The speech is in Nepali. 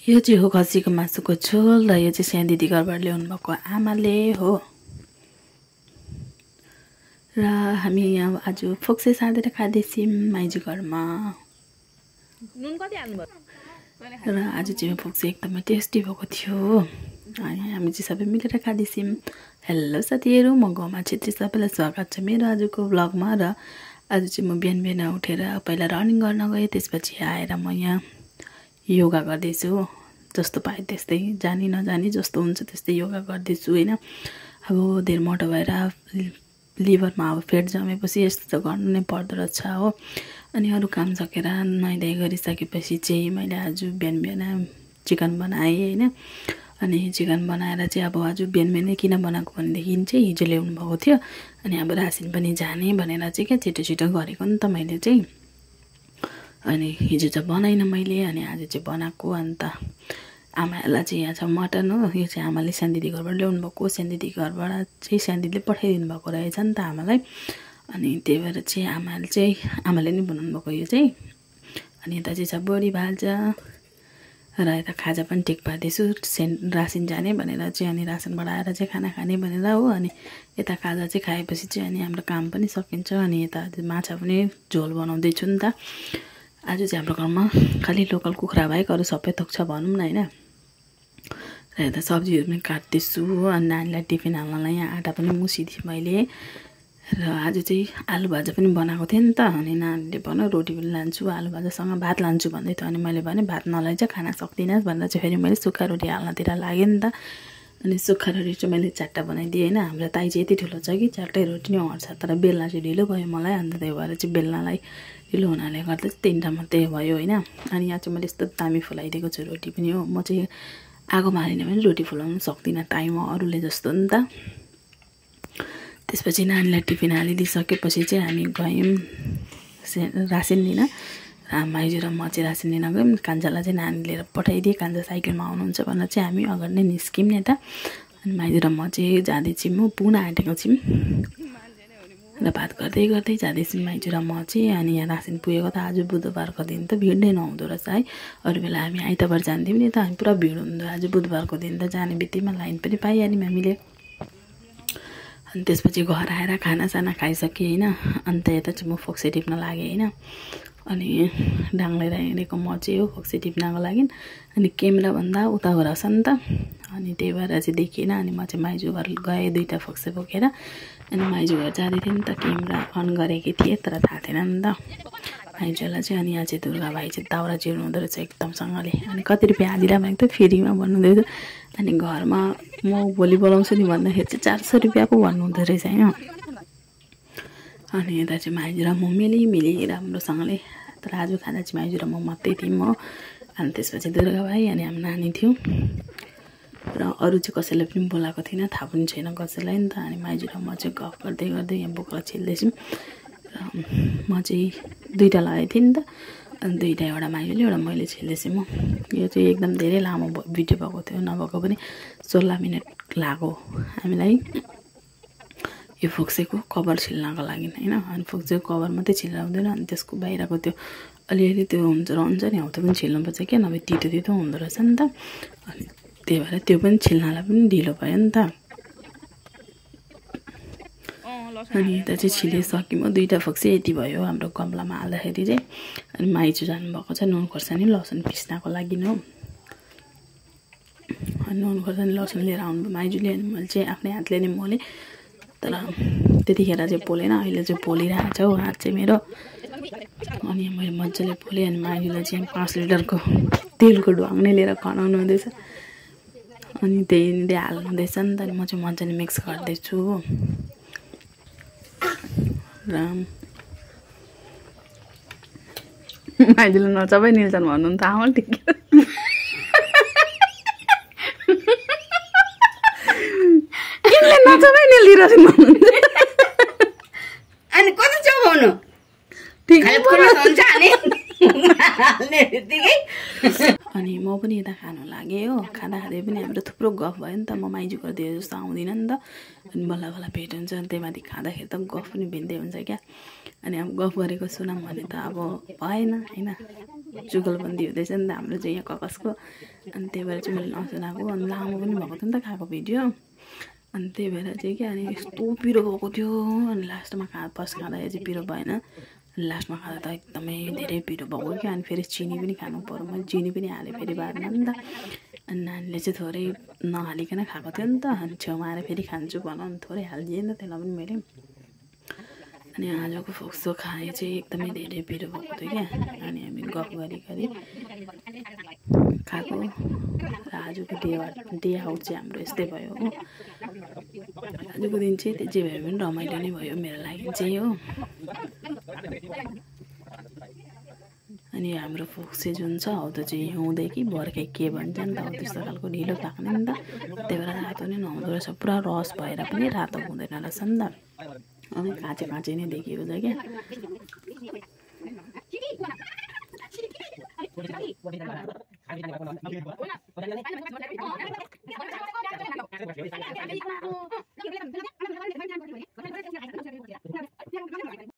यो चाहिँ हो खसीको मासुको झोल र यो चाहिँ स्यान दिदी घरबाट ल्याउनु भएको आमाले हो। र हामी यहाँ आज फोक्से साँधेर खाँदैछौँ माइजू घरमा। नुन कति हाल्नुभयो? र आज चाहिँ फोक्से एकदमै टेस्टी भएको थियो अनि हामी चाहिँ सबै मिलेर खाँदैछौँ। हेलो साथीहरू, म गाउँमा छेत्री, सबैलाई स्वागत छ मेरो आजको भ्लगमा। र आज चाहिँ म बिहान बिहान उठेर पहिला रनिङ गर्न गएँ, त्यसपछि आएर म यहाँ योगा गर्दैछु। जस्तो पाए त्यस्तै, जानी नजानी जस्तो हुन्छ त्यस्तै योगा गर्दैछु होइन। अब धेर मोटो भएर लिभरमा अब फेट जमेपछि यस्तो त गर्नु नै पर्दो रहेछ हो। अनि अरू काम सकेर नुहाइधुवाइ गरिसकेपछि चाहिँ मैले आज बिहान बिहान चिकन बनाएँ होइन। अनि चिकन बनाएर चाहिँ अब आज बिहान बिहानै किन बनाएको भनेदेखि चाहिँ हिजो ल्याउनु भएको थियो अनि अब रासिन पनि जाने भनेर चाहिँ क्या छिटो छिटो गरेको नि त मैले चाहिँ। अनि हिजो चाहिँ बनाइनँ मैले, अनि आज चाहिँ बनाएको। अन्त आमालाई चाहिँ यहाँ छ मटन हो, यो चाहिँ आमाले स्यान दिदी घरबाट ल्याउनु भएको। स्यान दिदी घरबाट चाहिँ स्यान दिदीले पठाइदिनु भएको रहेछ नि त आमालाई। अनि त्यही भएर चाहिँ आमाले नै बनाउनु भएको यो चाहिँ। अनि यता चाहिँ छ बडी भाजा र यता खाजा पनि ठिक पार्दैछु रासिन जाने भनेर चाहिँ। अनि रासिनबाट आएर चाहिँ खाना खाने भनेर हो। अनि यता खाजा चाहिँ खाएपछि चाहिँ अनि हाम्रो काम पनि सकिन्छ। अनि यता माछा पनि झोल बनाउँदैछु नि त। आज चाहिँ हाम्रो घरमा खालि लोकल कुखुरा बाहेक अरू सबै थोक छ भनौँ न होइन। र यता सब्जीहरू पनि काट्दैछु हो। अनि नानीलाई टिफिन हाल्नलाई यहाँ आँटा पनि मुसिदिएँ मैले। र आज चाहिँ आलु भाजा पनि बनाएको थिएँ नि त। अनि नानीले भन्यो रोटी पनि लान्छु आलु भाजासँग भात लान्छु भन्दै थियो। अनि मैले भने भात नलाई चाहिँ खाना सक्दिनँ भनेर चाहिँ फेरि मैले सुक्खा रोटी हाल्नतिर लागेँ नि त। अनि सुक्खा रोटी चाहिँ मैले 4टा बनाइदिएँ होइन। हाम्रो ताई चाहिँ यति ठुलो छ कि 4टै रोटी नै अट्छ, तर बेल्ना चाहिँ ढिलो भयो मलाई। अन्त त्यही भएर चाहिँ बेल्नालाई ढिलो हुनाले गर्दा चाहिँ 3टा मात्रै भयो होइन। अनि यहाँ चाहिँ मैले यस्तो दामी फुलाइदिएको छु रोटी पनि हो। म चाहिँ आगोमा हालेन भने रोटी फुलाउनु सक्दिनँ टाइममा अरूले जस्तो नि त। त्यसपछि नानीलाई टिफिन हालिदिइसकेपछि चाहिँ हामी गयौँ रासिन लिन। माइजू र म चाहिँ रासिन लिन गयौँ। कान्छालाई चाहिँ नानी लिएर पठाइदिएँ, कान्छा साइकलमा आउनुहुन्छ भनेर चाहिँ हामी अगाडि नै निस्क्यौँ नि त। अनि माइजू र म चाहिँ जाँदैछौँ, म पुना आँटेको छौँ र बात गर्दै गर्दै जाँदैछौँ माइजू र म चाहिँ। अनि यहाँ रासिन पुगेको त आज बुधबारको दिन त भिड नै नहुँदो रहेछ है। अरू बेला हामी आइतबार जान्थ्यौँ नि त, हामी पुरा भिड हुन्थ्यो। आज बुधबारको दिन त जाने बित्तिकैमा लाइन पनि पाइहाल्यौँ हामीले। अनि त्यसपछि घर आएर खानासाना खाइसकेँ होइन। अन्त यता चाहिँ म फोक्से टिप्न लागेँ होइन। अनि डाङ लिएर हिँडेको म चाहिँ हो फोक्से टिप्नको लागि। अनि क्यामेराभन्दा उता रहेछ नि त, अनि त्यही भएर चाहिँ देखिएन। अनि म चाहिँ माइजू घर गएँ 2टा फोक्से बोकेर। अनि माइजू घर जाँदै थिएँ नि त, क्यामेरा अन गरेकी थिएँ तर थाहा थिएन नि त माइजूलाई चाहिँ। अनि यहाँ चाहिँ दुर्गा भाइ चाहिँ दाउरा चिर्नु हुँदो रहेछ एकदमसँगले। अनि कति रुपियाँ हाजिरा भनेको त फ्रीमा भन्नुहुँदै थियो। अनि घरमा म भोलि बोलाउँछु नि भन्दाखेरि चाहिँ 400 रुपियाँ पो भन्नुहुँदो रहेछ होइन। अनि यता चाहिँ माइजू र म मिली राम्रोसँगले, तर आज खाँदा चाहिँ माइजू र म मात्रै थियौँ हो। अनि त्यसपछि दुर्गा भाइ अनि हाम्रो नानी थियो र अरू चाहिँ कसैलाई पनि बोलाएको थिइनँ, थाहा पनि छैन कसैलाई नि त। अनि माइजू र म चाहिँ गफ गर्दै गर्दै यहाँ बोक्रा छिल्दैछौँ। र म चाहिँ 2टा लगाएको थिएँ नि त। अनि 2टा, एउटा माइजूले एउटा मैले छिल्दैछु म। यो चाहिँ एकदम धेरै लामो भिडियो भएको थियो, नभएको पनि 16 मिनट लाग्यो हामीलाई यो फोक्सेको कभर छिल्नको लागि होइन। अनि फोक्सेको कभर मात्रै छिल्दा हुँदैन, अनि त्यसको बाहिरको त्यो अलिअलि त्यो रहन्छ नि हौ, त्यो पनि छिल्नुपर्छ क्या, नभए तितो तितो हुँदो रहेछ नि त। अनि त्यही भएर त्यो पनि छिल्नलाई पनि ढिलो भयो नि त। अनि यता चाहिँ छिलिसक्यो म, 2टा फोक्से यति भयो हाम्रो गमलामा हाल्दाखेरि चाहिँ। अनि माइजू जानुभएको छ नुन खोर्सानी लसुन पिस्नको लागि हो। अनि नुन खोर्सानी लसुन लिएर आउनुभयो माइजूले। अनि मैले चाहिँ आफ्नै हातले नै मोलेँ, तर त्यतिखेर चाहिँ पोलेन, अहिले चाहिँ पोलिरहेको छ हौ हात चाहिँ मेरो। अनि मैले मजाले पोलेँ। अनि माइजूलाई चाहिँ 5 लिटरको तेलको ढ्वाङ नै लिएर खनाउनु हुँदैछ। अनि त्यही हाल्नु हुँदैछ नि त। अनि म चाहिँ मजाले मिक्स गर्दैछु हो। र माइजूले नचबाइ निल्छन् भन्नु त आमा ठिक। किनले नचबाइ निल्दिरहेछन् भन्नुहुन्छ? अनि कति चबाउनु? ठिक हुन्छ नि। अनि अनि म पनि यता खानु लागेँ हो। खाँदा खाँदै पनि हाम्रो थुप्रो गफ भयो नि त। म माइजूको धेरै जस्तो आउँदिनँ नि त, अनि बल्ल बल्ल भेट हुन्छ। अनि त्यही माथि खाँदाखेरि त गफ पनि भिन्दै हुन्छ क्या। अनि अब गफ गरेको सुनौँ भने त अब भएन होइन, जुगलबन्दी हुँदैछ नि त हाम्रो चाहिँ यहाँ ककसको। अनि त्यही भएर चाहिँ मैले नसुनाएको। अनि लामो पनि भएको थियो नि त खाएको भिडियो, अनि त्यही भएर चाहिँ क्या। अनि यस्तो पिरो भएको थियो, अनि लास्टमा फर्स्ट खाँदाखेरि चाहिँ पिरो भएन, अनि लास्टमा खाँदा त एकदमै धेरै पिरो भएको क्या। अनि फेरि चिनी पनि खानु पऱ्यो, मैले चिनी पनि हालेँ फेरि बादमा नि त। अनि नानीले चाहिँ थोरै नहालिकन खाएको थियो नि त, अनि छेउमा आएर फेरि खान्छु भनौँ नि थोरै हालिदिएँ नि त त्यसलाई पनि मैले। अनि आजको फोक्सो खाए चाहिँ एकदमै धेरै पिरो भएको थियो क्या। अनि हामी गफ गरी खाएको। र आजको डे आउट चाहिँ हाम्रो यस्तै भयो हो। आजको दिन चाहिँ जे भए पनि रमाइलो नै भयो मेरो लागि चाहिँ हो। अनि हाम्रो फोक्स चाहिँ जुन छ हौ त्यो चाहिँ हिउँदै कि बर्खे के भन्छ नि त, हो त्यस्तो खालको ढिलो पाक्ने नि त, त्यही भएर रातो नै नहुँदो रहेछ। पुरा रस भएर पनि रातो हुँदैन रहेछ नि त, अनि काँचे काँचे नै देखिएको छ क्या।